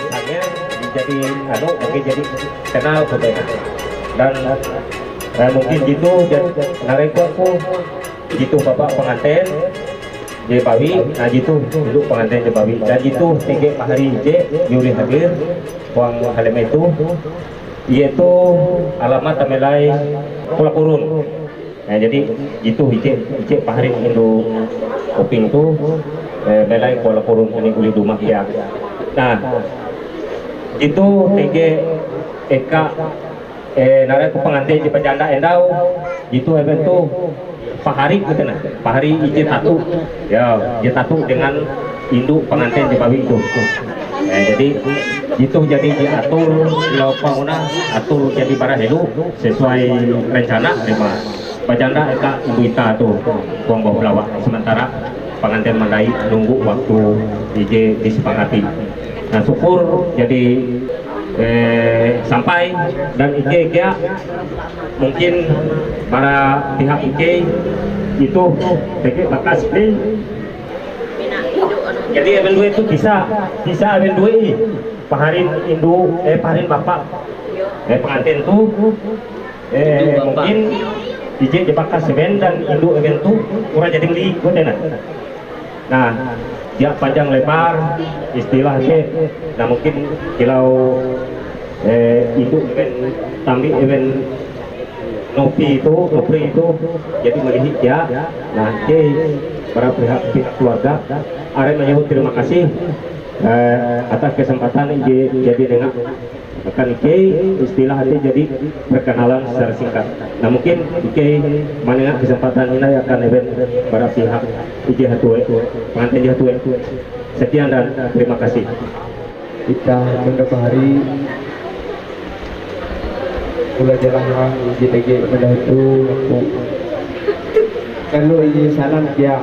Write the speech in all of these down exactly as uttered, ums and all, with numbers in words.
Misalnya jadi anu, oke, jadi kenal saudara. Dan eh, mungkin gitu, jadi nareku aku gitu bapak pengantin je bawi, nah gitu dulu pengantin je bawi, dan gitu tinggi pahari je yuli hadir uang halem itu, yaitu alamat tamelai Pula Kurun. Nah, jadi itu ije, ije paharin indu Uping tu, eh, belai Kuala Kurun ini uli dumah dia. Nah, itu tege eka, eh, narai ku pengantin je pajanda endau, itu ewen tu pahari gitu nah, pahari ije tatu, ya, ije tatu dengan indu pengantin je bawi itu. Nah, jadi itu jadi diatur lauk pangunah, atur jadi bara helo sesuai rencana lima. Bajanda eka indu ita tu, huang bawah belawa. Sementara pengantin mandai nunggu waktu ije disepakati. Nah, syukur jadi, eh, sampai dan ike kea mungkin para pihak ike itu teke bakas ni. Jadi ewen due itu bisa, bisa ewen due ih. Paharin indu, eh, paharin bapak, eh, pengantin tu. Eh, mungkin ije je bakas ewen dan indu ewen tu kurang jadi beli, gue tena. Nah, dia panjang lebar istilah je. Nah, mungkin kilau, eh, indu ewen tambi ewen nopi itu, nopri itu jadi melihi dia. Nah, oke, para pihak, pihak keluarga, are menyebut terima kasih, eh, atas kesempatan ije jadi dengar. Akan ikei istilah hati jadi perkenalan secara singkat. Nah, mungkin ikei manenga kesempatan ini akan ewen para pihak ije hatue, pengantin ije hatue. Sekian dan terima kasih. Itah tunda bahari kula jalahang ije tege mendah itu aku. Kalau ije sanan dia,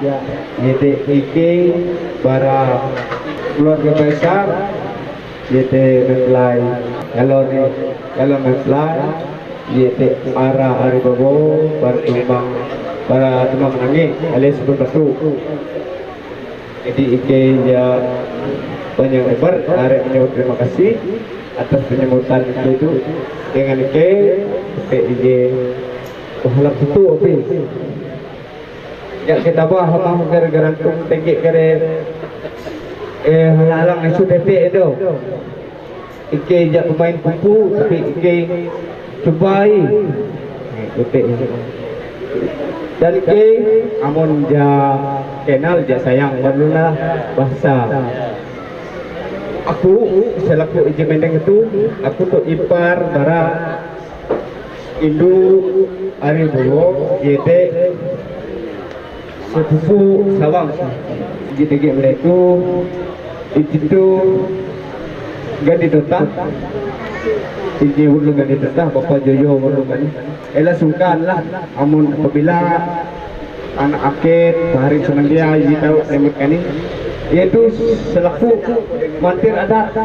ije ikei bara keluarga besar iete mempelai, kalau ni, kalau mempelai, iete ara ari babo, bara tumbang, bara tumbang manangi, alias batu. Jadi, ikei dia panjang lebar, are menyebut terima kasih atas penyambutan itu dengan ikei, ikei ije, oh, halap itu, opi. Ya, kita bah, hama gara-gara tu tengke kere, eh, halang-halang isu tete do. Ikei ja pemain kupu, tapi ikei cubai. Eh, tete. Dan ikei, amon ja kenal ja sayang, baru lah bahasa. Aku selaku ije mendeng itu, aku tu ipar bara indu ari bawok, iete sepupu sawang. Jadi, dia mereka itu, itu tu, Gani Dota, Inji Wulung Gani Dota, Bapa Jojo Wulung Gani. Ela sungkan lah, amun apabila anak aket, pahari senandia, Inji tau lembut Gani. Yaitu selaku mantir adat,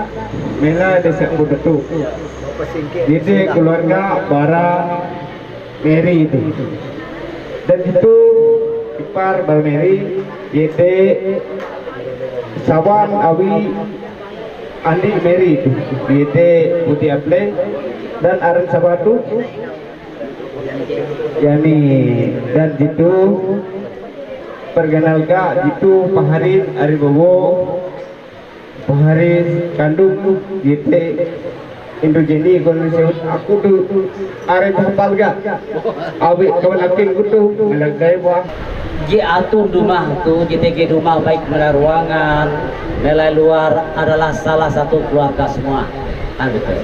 mela desa Kudutu. Jadi keluarga bara Mary itu. Dan itu ipar bara Mary, iete sawan awi andi Mary itu. Iete Putih Apleng dan aran sawan tu Yani. Dan itu perkenalka itu paharin ari bobo Paharis kandung jete Indu Jenny, kalau disebut aku tu are hapal ga. Awi kawan aking kutu, anak dai buah. Je aton dumah tu, jete ke dumah baik mela ruangan, mela luar adalah salah satu keluarga semua. Kan gitu.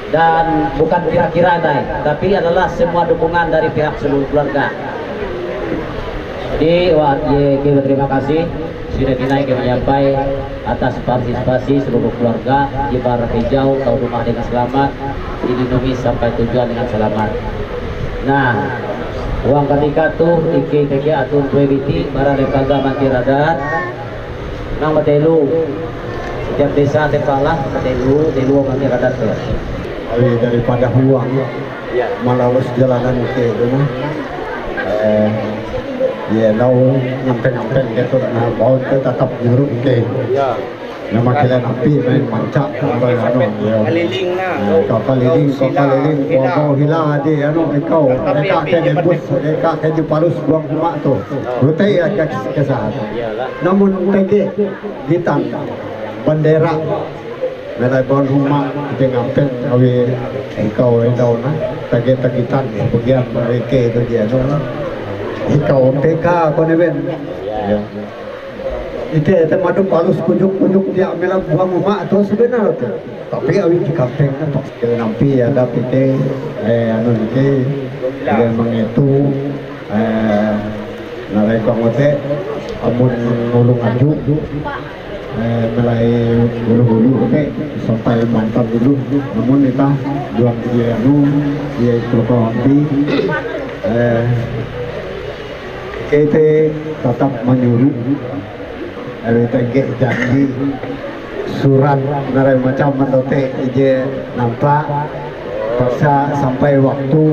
Dan bukan kira-kira, Dai, tapi adalah semua dukungan dari pihak seluruh keluarga. Jadi, wah, ye, ye, terima kasih sudah dinai ke menyampai atas partisipasi seluruh keluarga di Bar Hijau, tau dumah dengan selamat, dilindungi sampai tujuan dengan selamat. Nah, huang katika tu, ikei keke aton due biti bara lembaga mantir adat, nang batelu. Setiap desa tepalah batelu, telu mantir adat tu. Awi daripada huang, ya, malalus jalanan ke tu nah. Eh, ya, lau ngampeng-ngampeng gitu, nah, baun tu tatap nyuruh ke. Ya. Nama kilen api main mancak, apa, anu, ya. Keliling nah. Eh, kau keliling, kau keliling, kau mau hila aja, anu, kau. Eka ke debus, eka ke jepalus buang huma tu. Rute ya ke, ke saat. Iyalah. Namun tege gitan bendera melai baun huma, ite ngampet awi ikau endau nah, tage tagitan bagian mereka itu dia tu nah. Ikau P K kau ni ben. Ya. Ite te madu palus kunjuk-kunjuk dia mela buang huma tu sebenar tu. Tapi awi di kampeng tu pas ke nampi ada pite, eh, anu nike, dia mangetu, eh, narai pangote, amun ulung aju, eh, melai bulu-bulu te sampai mantan dulu. Namun itah juang dia anu, dia itu kau ambi, eh, kete tetap menyuruh. Ari tengke janji surat narai macam mandote ije nampa paksa sampai waktu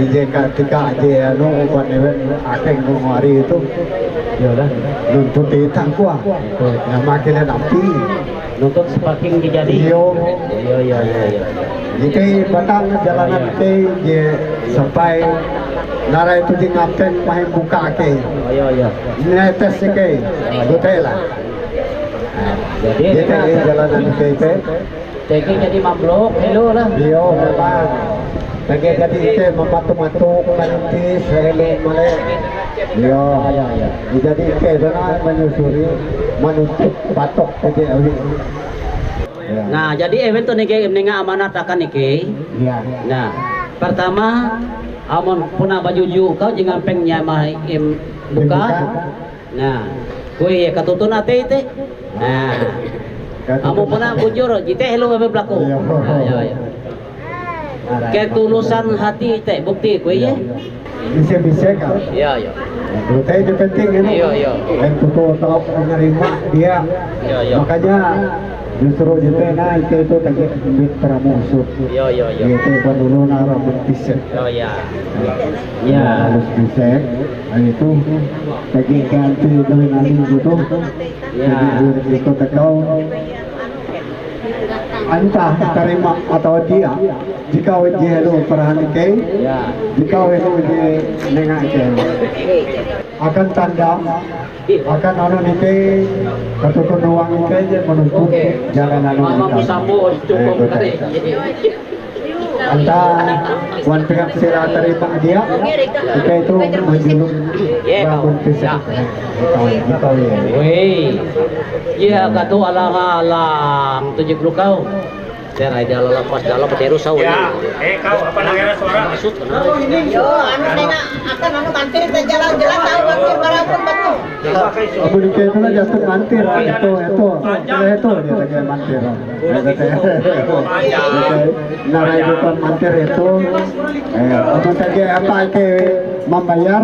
ije katika je anu uban ewen akeng hari itu. Ya dah. Nuntut itah kuah. Nama kena napi. Nuntut sepaking dijadi. Iyo. Iyo, iyo, iyo, iyo. Ite batang jalanan ite je sampai narai tu je ngampeng mahin buka ke. Oh, iya, iya. Netes ke. Betul lah. Jadi, jadi jalanan ke ite. Jadi, jadi mamlok, hello lah. Iyo, memang. Lagi jadi ite membantu-bantu perintis, hello, male. Iyo. Iya, iya. Jadi ite sana menyusuri, menuntut patok ke awi. Ya. Nah, jadi ewen tu nike ninga amanat akan nike. Ya. Nah, pertama, amun puna bajuju kau je ngampeng nyamai im buka. Nah, kui ya katutun ate ite. Nah, amun puna bujur, jite helo bebe pelaku. Ya. Nah, ya, ya. Ketulusan hati ite bukti kui ya. Bisa-bisa kan? Iya, iya. Nah, itu teh je penting ini. Iya, iya. Dan tutu tau nerima dia. Iya, iya. Makanya justru jete nah itu itu tadi ambil peramu usut. Iya, iya, iya. Itu perlu nara bentisik. Oh, iya. Ya. Harus bisa. Nah, itu lagi ganti dari nani gitu. Ya. Jadi itu tekau. Entah terima atau dia, jika je lo perahan ke, ya, jika lo je nengah ke, akan tanda, akan anu nike, katutun uang nike je menuntut jalan anu nike. Antah wan pihak sila terima dia, kita itu menjuluk bangun fisik. Kita, kita ya. Weh. Iya, katu alang-alang tujuh puluh kau. Saya raja lepas dalam petirus sawi. Ya, eh kau apa namanya suara? Maksud kenapa? Yo, anu nena akan anu mantir teh jalan-jalan tahu mantir barang pun betul. Amun ikei tu lah jaton mantir, itu, itu, itu, itu, dia lagi mantir. Nah, itu kan mantir itu, eh, apa saja apa ikei mambayar,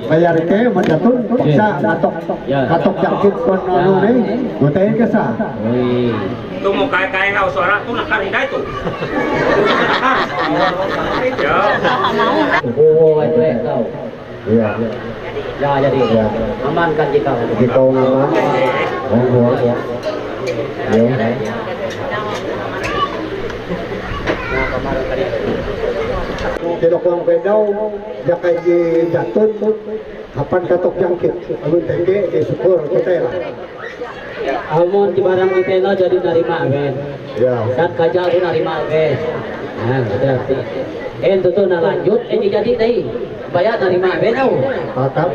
bayar ikei, amun jaton, paksa, katok, katok jangkit pun anu nih, buat ikei sah. Tu mau kaya-kaya kau suara tu nakar hindai tu. Ya. Oh, itu eh kau. Iya. Ya, jadi. Iya. Aman kan kita? Kita aman. Monggo. Ya. Ya. Tidak kurang bedau, jakai di jaton, hapan katok jangkit. Amun tengge, di syukur, kita lah. Amon ti barang ikei lo jadi narima awen. Ya. Dan kaja tu narima awen. Nah, berarti. En tutu na lanjut, en jadi deh. Baya narima awen au. Pakat.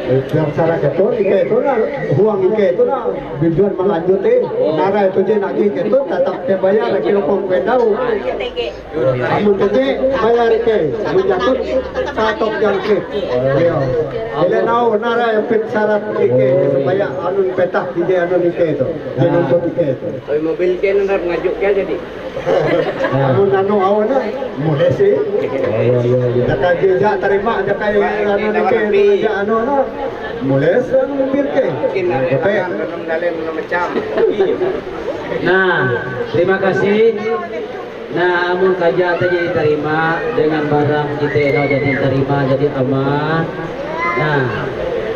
Yang salah keton, ikei tu lah. Huang ikei tu lah. Tujuan melanjut eh. Nara itu je nagih keton, tetap ke bayar, kilo pom pedau. Amun kete bayar ke, amun jaton katok jangkit. Iya. Bila nau nara yang pit syarat ike supaya anun petak ije anun ike tu, dinuntut ike tu. Tapi mobil ke nara ngajuk ke jadi. Amun anu awan lah, mulai sih. Iya, iya, iya. Jaka jejak terima, jaka anun ike tu aja anu lah. Mulai sih mobil ke. Tapi Nah, terima kasih. Nah, amun kaja teh jadi tarima dengan barang kita lo jadi tarima, jadi aman. Nah,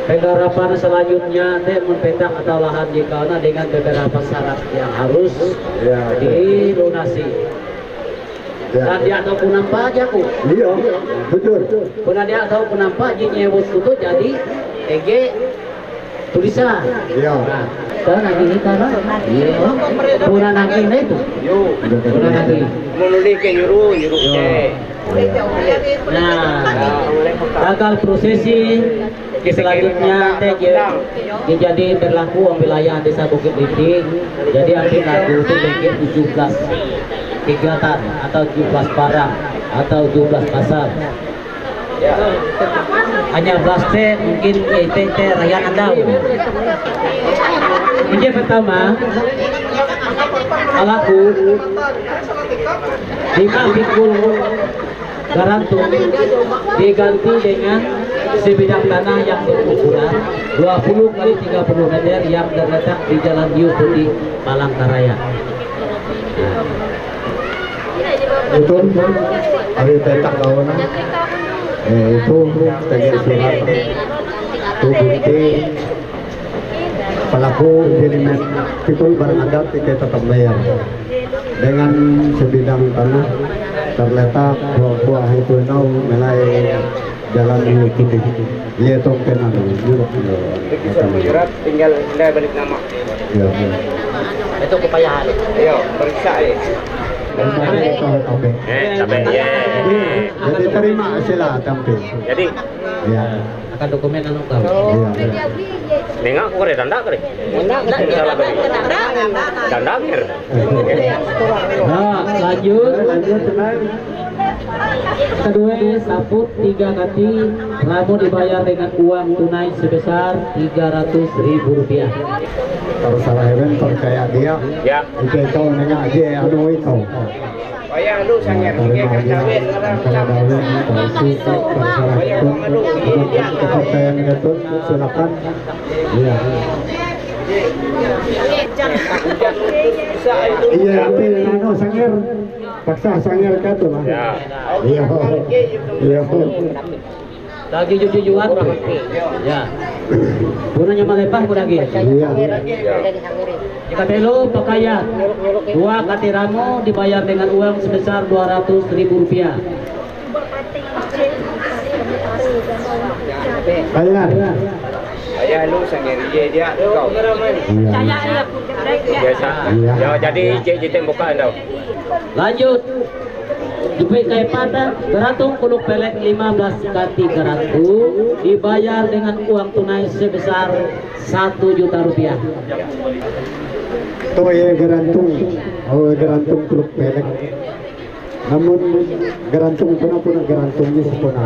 penggarapan selanjutnya teh mun petak atau lahan jika na dengan beberapa syarat yang harus Ya, betul. dilunasi. Ya. Dan dia tahu pun nampa aja ku. Iya, betul. Pun dia tahu pun nampa aja nyewut kutu jadi ege tulisan. Iya. Nah, kan lagi ini kan? Iya. Pun lagi ini tuh. Yo. Pun lagi. Menuli ke nyuruh, nyuruh Iya. ke. Nah, gagal prosesi selanjutnya teh je, je jadi berlaku di wilayah Desa Bukit Linting. Jadi arti lagu itu mungkin tujuh belas kegiatan atau tujuh belas barang atau tujuh belas pasar. Hanya belas teh mungkin ite teh rayan andau. Kunci pertama, alaku lima pikul Garantung diganti dengan sebidang tanah yang berukuran dua puluh kali tiga puluh meter yang terletak di Jalan Hiu Putih, Palangkaraya. Itu hari petak kawan, eh, itu tengah surat, itu bukti. Pelaku jelimet pikul barang adat ikei tetap bayar. Dengan sebidang tanah terletak buah-buah itu nau melai jalan mengikuti. Lihat tong kenal dulu. Itu surat menyurat, tinggal pindah balik nama. Ya, ya. Itu kepayahan. Ayo, periksa ya. Oke. Eh, capek. Jadi, jadi terima sila tampil. Jadi, Ya. Akan dokumen anu kau. Iya. Nengah aku kare danda kare. Danda kare. Salah kare. Danda kare. Nah, lanjut. Lanjut, tenang. Kedua, saput tiga kati, ramo dibayar dengan uang tunai sebesar tiga ratus ribu rupiah. Terserah hewan percaya dia. Ya. Oke, kau nengah aja anu itu. Payah lu sangat. Terima kasih. Kalau David, Pak Susi, terserah pun. Kepercayaan Datuk, silakan. Iya. Iya, tapi anu, sanger. Paksa sanger ka tu lah. Ya. Iya. Iya. Lagi jujuan. Ya. Punanya malepah pun lagi. Iya. Jika belum pakaian dua kati ramo dibayar dengan uang sebesar dua ratus ribu rupiah. Bayar. Ayah lu sendiri dia kau. Iya. Biasa. Iya. Ya, jadi ije ije buka dah. Lanjut. Duit kayak patah, garantung kuluk pelek lima belas kati garantung dibayar dengan uang tunai sebesar satu juta rupiah. Tuh ya garantung, oh garantung kuluk pelek. Namun garantung puna-puna garantungnya sepuna.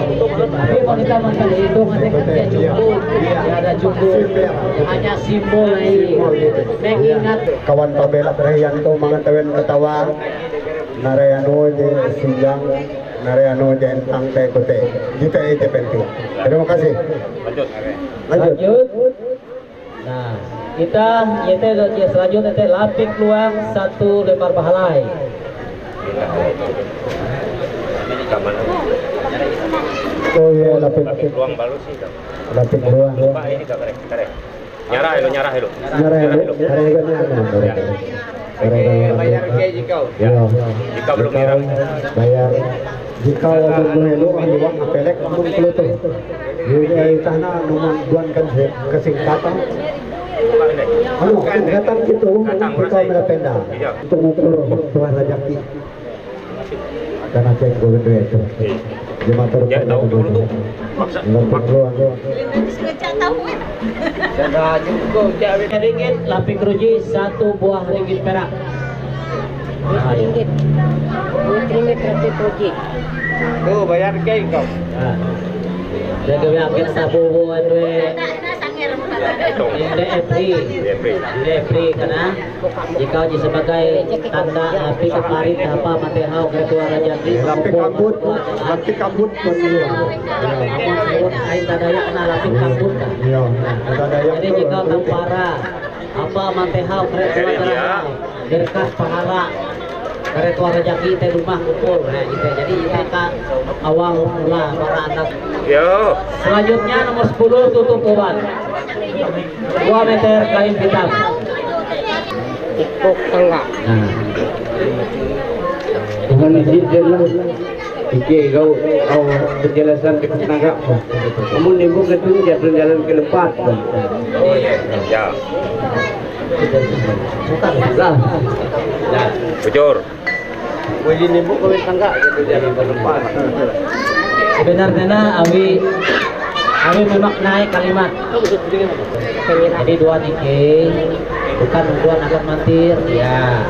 Tapi kalau kita makan itu, nanti kan dia cukup. Dia ada cukup. Hanya simbol aja. Mengingat. Kawan pabelak rahian tu mangat ewen ketawa. Narayano je sinjang, narayano je entang te kote. Jete je penting. Terima kasih. Lanjut. Lanjut. Nah, kita yete je selanjutnya te lapik luang satu lembar bahalai. Oh iya, lapik. Lapik luang balu sih. Lapik luang. Pak, ini gak keren, keren. Nyarah ya lo, nyarah ya lo. Nyarah ya lo. Nyarah ya lo. Nyarah ya lo. Bayar ke jikau. Ya. Jika belum nyarah. Bayar. Jika orang melo anu wang pelek amun kelutu. Jadi, eh, tanah numan buan kan kesingkatan. Anu, kesingkatan gitu, kita melo penda. Iya. Untuk ukur buah rajaki. Karena cek gue gede itu. Iya. Dia motor. Ya, tahu dulu tuh. Maksa. Motor doang. Ringgit, lapik ruji satu buah ringgit perak. Nah, iya. Ringgit. Duit ringgit, lapik ruji. Tuh, bayar ke kau. Nah. Jaga biar kita sapu buat duit. Inde Epri. Inde Epri, karena jika je sebagai tanda lapik kaparit apa mantehau ketua rajaki. Lapik kabut, lapik kabut pun iya. Ain tadaya kena lapik kabut kan. Iya, tadaya. Jadi jika tampara apa mantehau ketua rajaki, berkas pahala ketua rajaki te rumah kumpul. Nah, gitu. Jadi itu ka awal mula para anak. Yo. Selanjutnya nomor sepuluh tutup uban. Dua meter kain hitam. Ikok tangga. Nah. Tuhan izin je lah. Ike kau, kau penjelasan ke tenaga. Kamu nimbung ke tu jalan-jalan ke lepas. Ya. Lah. Bujur. Wih, ini buku tangga gitu dia dapat tempat. Sebenarnya awi awi memang naik kalimat. Jadi dua ike bukan dua akan mantir ya.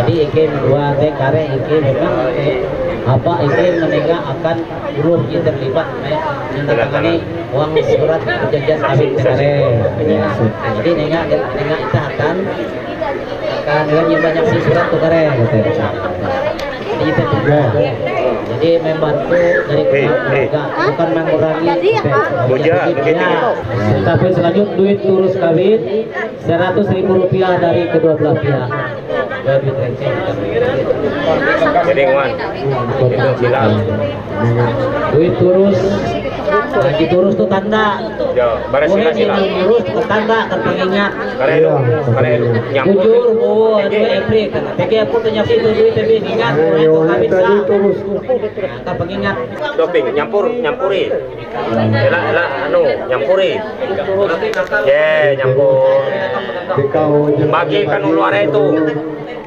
Jadi ike dua teh kare ike memang eh, apa ike menega akan ulur yang terlibat eh, menandatangani uang surat perjanjian kawin teh kare. Ya. Jadi nega nega kita akan Kan dengan yang banyak si surat tuh kare gitu. Jadi itu tuh. Jadi membantu dari keluarga bukan mengurangi. Gitu. Tapi selanjut duit terus kawin seratus ribu rupiah dari kedua belah pihak. Jadi wan. Jelas. Duit terus, lagi terus tuh tanda. Ya, beres. Terus tuh tanda kan pengingat. Karena itu, karena itu nyampur. Bujur, oh, itu Epri kan. Tapi aku tuh nyampur itu duit tapi ingat, oh, itu kawin sah. Terus. Nah, kan pengingat. Doping, nyampur, nyampuri. Ela, ela, anu, nyampuri. Ye, nyampur. Bagi kan ulu are itu.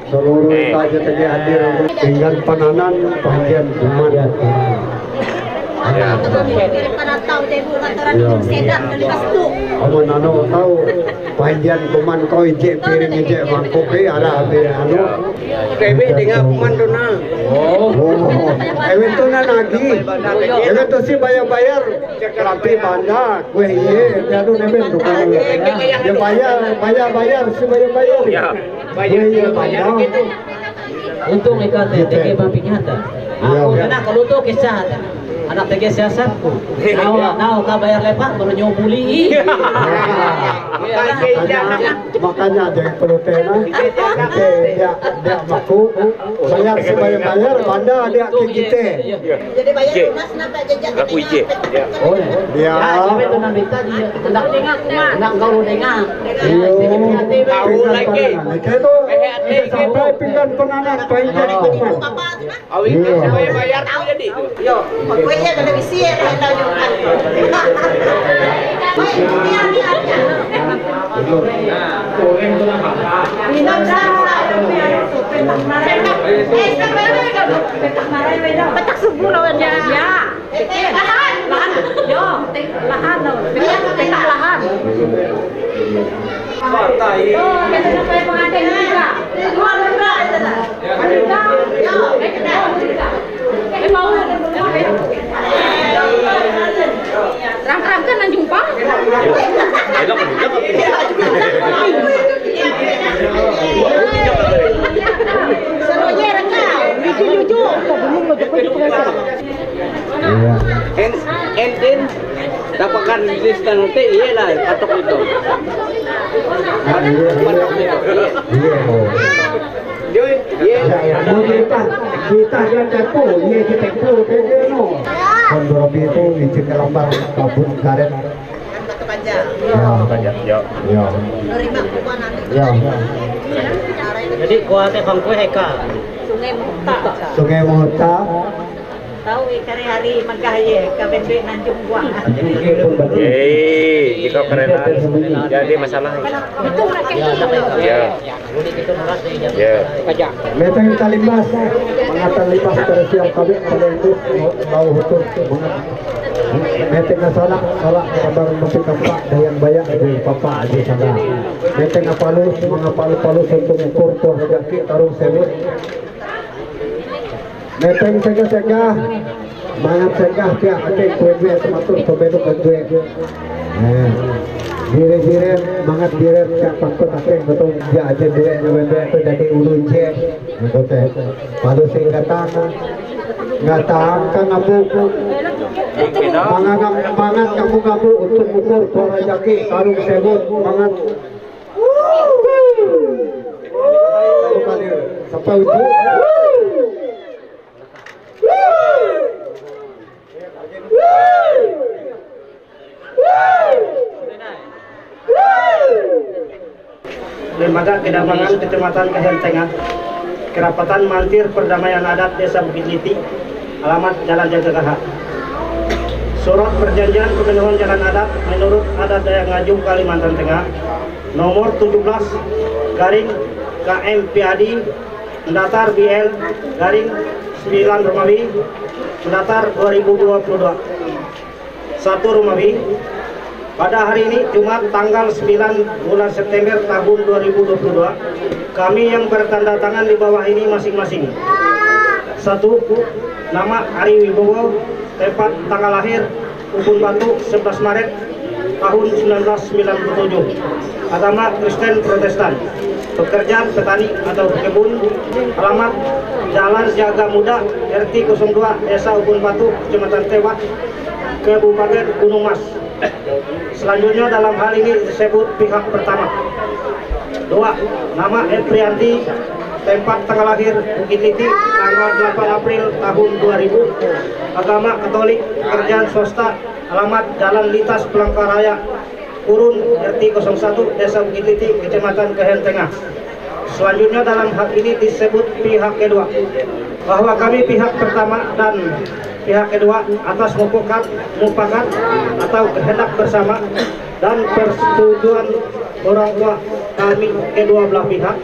Seluruh taja tengah hadir dengan pananan panjen kuman. Aman anu tahu panjen kuman kau ije piring ije mangkuk eh arah habis anu. Ewe dengan kuman tu nah. Oh, ewe tu nah lagi. Ewe tu si bayar-bayar. Tapi banda kue iye, anu neben tu kan. Dia bayar, bayar, bayar, si bayar-bayar. Ya. Bayar, bayar gitu. Untung ikan teh tege babi nyata. Iya. Aku kena kalau tu kisah. Anak tege siasatku. Tahu, tahu kah bayar lepak baru nyoba buli. Makanya, makanya aja perlu tena. Dia, dia maku bayar si bayar-bayar, banda dia kita. Jadi bayar lunas napa jajan. Aku ije. Oh, dia. Dengar, dengar, dengar. Iya. Tahu lagi. Itu, itu sampai pinggan penganak paling jadi kuman. Awi kan supaya bayar tu jadi. Yo, pokoknya jangan bisi ya, dah tahu juga. Minum sama. Petak subuh lawan ya. Lahan, lahan, yo, lahan, petak, petak lahan. Terang-terang kan nanjung pang. Semuanya rekam. Lucu-lucu. Iya. En, en, en, tapakan lista nanti, iya lah, patok itu. Patok itu, iya. Iya, oh. Iya, iya. Ya, ya, mau kita, kita yang tempo, iya, kita tempo, tempo, no. Kan berarti itu izin kelambar kabun karet. Ya. Ya. Ya. Jadi kuatnya bangku heka. Sungai Muta. Sungai Muta. Tahu ikare hari megah ye, kaben duit nanjung buang. Hei, jika karena jadi masalah. Betul lah, kayak gitu. Ya. Ya. Meteng talimbas, mangatan limbas pada siang kami pada itu bau betul banget. Meteng salah, salah kabar mesti kapak dengan bayak aja papa aja sana. Meteng apalus, mangapalus-palus untuk ukur tuh rezeki tarung sebut. Meteng sengkah-sengkah, mangat sengkah pihak ake kue-kue sematur pembelok kue. Nah, dire-dire Mangat biret siapa pun tapi yang betul dia aja duit duit duit tu jadi ulu je. Betul teh. Pada singkatan ngatang kan ngabu. Mangat mangat kamu ngabu untuk ukur suara jaki karung sebut mangat. Sampai ujung. Lembaga Kedamangan Kecamatan Kahen Tengah, Kerapatan Mantir Perdamaian Adat Desa Bukit Liti, alamat Jalan Jagaha. Surat Perjanjian Pemenuhan Jalan Adat menurut Adat Dayak Ngaju Kalimantan Tengah, nomor tujuh belas garing K M P A D, mendatar B L garing sembilan Romawi, mendatar dua ribu dua puluh dua. Satu Romawi, pada hari ini, Jumat, tanggal sembilan bulan September tahun dua ribu dua puluh dua, kami yang bertanda tangan di bawah ini masing-masing. Satu, nama Ari Wibowo, tempat tanggal lahir, Ubun Batu, sebelas Maret tahun sembilan belas sembilan puluh tujuh. Agama Kristen Protestan. Pekerjaan petani atau pekebun. Alamat Jalan Jaga Muda, R T kosong dua, Desa Ubun Batu, Kecamatan Tewah, Kabupaten Gunung Mas. Selanjutnya dalam hal ini disebut pihak pertama. Dua, nama Eprianti, tempat tanggal lahir Bukit Liti, tanggal delapan April tahun dua ribu, agama Katolik, pekerjaan swasta, alamat Jalan Lintas Palangkaraya, Kurun, R T kosong satu, Desa Bukit Liti, Kecamatan Kahen Tengah. Selanjutnya dalam hal ini disebut pihak kedua, bahwa kami pihak pertama dan pihak kedua atas mufakat, mufakat atau kehendak bersama dan persetujuan orang tua kami kedua belah pihak,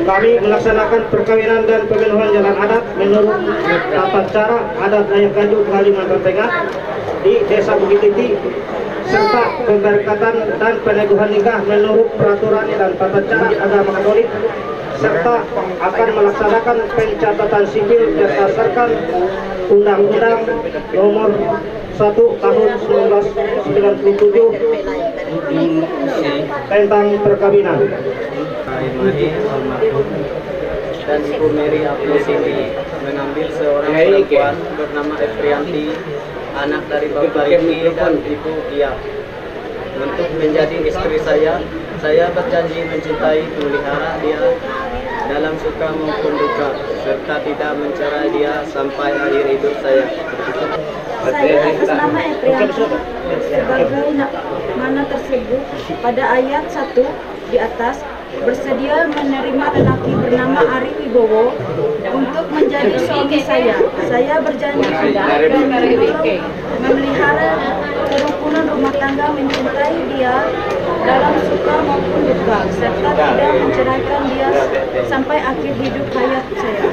kami melaksanakan perkawinan dan pemenuhan jalan adat menurut tata cara adat Dayak Ngaju Kalimantan Tengah di Desa Bukit Liti, serta pemberkatan dan peneguhan nikah menurut peraturan dan tata cara agama Katolik, serta akan melaksanakan pencatatan sipil berdasarkan Undang-Undang Nomor Satu Tahun sembilan belas sembilan puluh tujuh tentang perkawinan. Ibu Mary Abdul Sini mengambil seorang perempuan bernama Eprianti, anak dari Bapak Riki dan Ibu Gia, untuk menjadi istri saya. Saya berjanji mencintai, memelihara dia dalam suka maupun duka, serta tidak mencerai dia sampai akhir hidup saya. Saya atas nama Eprianti sebagai na-, mana tersebut pada ayat satu di atas, bersedia menerima lelaki bernama Ari Wibowo untuk menjadi suami saya. Saya berjanji dan menolong memelihara kerukunan rumah tangga, mencintai dia dalam suka maupun duka, serta tidak menceraikan dia sampai akhir hidup hayat saya.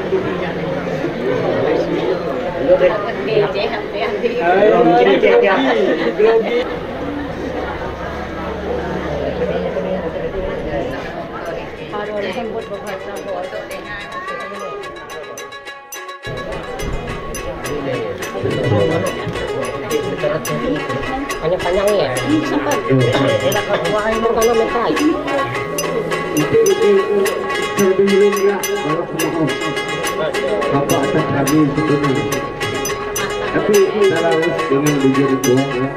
Panjang-panjang ya. Pertama metai. Itu, itu, itu, itu dulu ya, kalau aku mohon. Bapak atas kami itu dulu. Tapi kita harus dengan bujur tuan ya.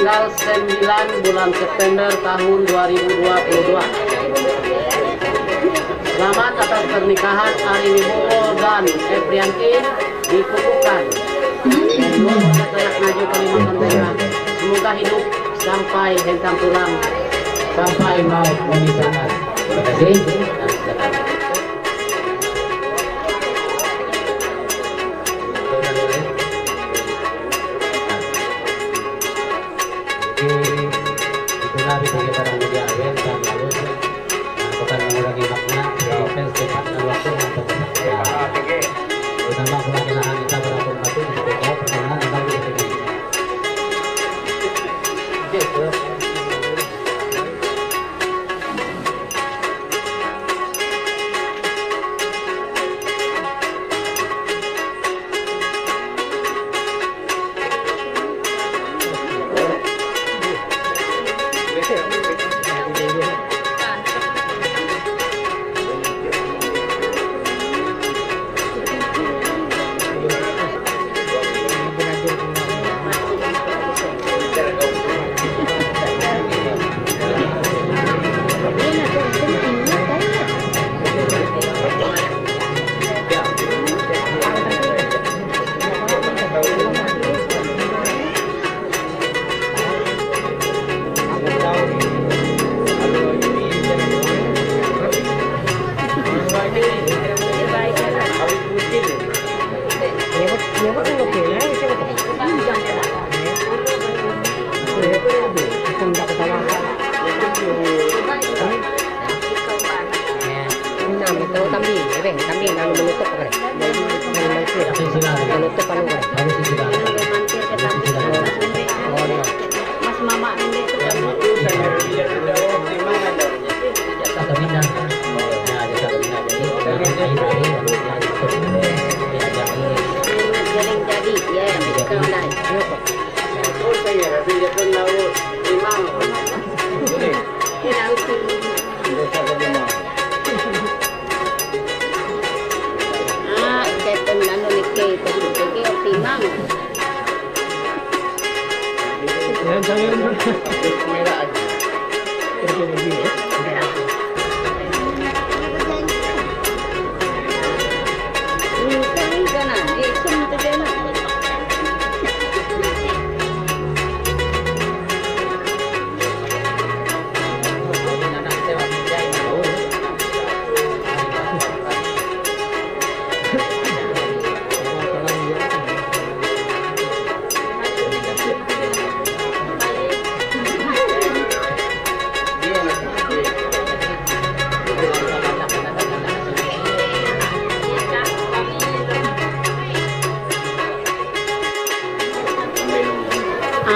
tanggal sembilan bulan September tahun dua ribu dua puluh dua. Selamat atas pernikahan Ari Wibowo dan Eprianti dikukuhkan. Dua orang anak Najib Kalimantan Tengah. Semoga hidup sampai hentang tulang, sampai maut memisahkan. Terima kasih. Jadi, itulah bagi para media awet dan lalu, nah, bukan mengurangi makna, jadi kan secepat dan waktu yang tepat. Ya. Utama pelajaran kita berapa waktu di T K, perjalanan tentang di T K. Nah, itu tambi, ebeng, tambi anu menutup kan? Menutup anu kan? Oh, iya. Mas mama ini tuh kan. Jaring jadi, ya, kawan. Ini langsung. Ah, keton anu nike, keton nike optimang.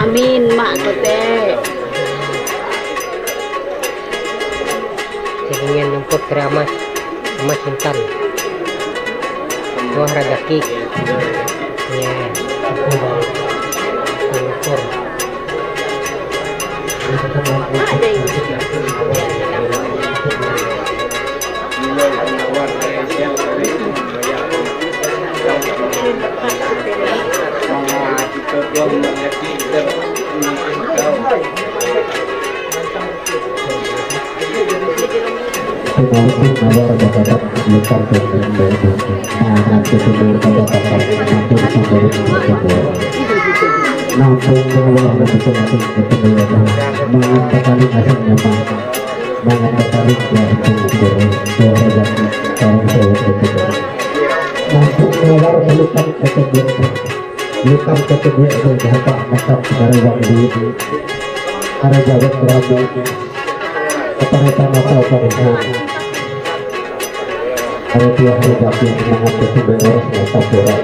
Amin, Mak Kote. Jadi, numput kare amas, amas intan. Buah rajaki. Ya. Numput. Pengantin nawar bakadak lekang tenteng berdua. Nah, nanti sumber pada kakak, nanti sumber pada sumber. Nampung nawar nanti pengantin ketemu ya, Bang. Mangat kekali asam nyaman. Mangat kekali ya, itu ukur. Dua rezeki, sekarang saya ketemu. Nampung nawar lekang tenteng berdua. Lekang kete gue tu jaka makam kare wang duit. Kare jawab beramu. Kepala tanah tau kare hak. Kare tuah kare baki mangat kete gue orang kata pura.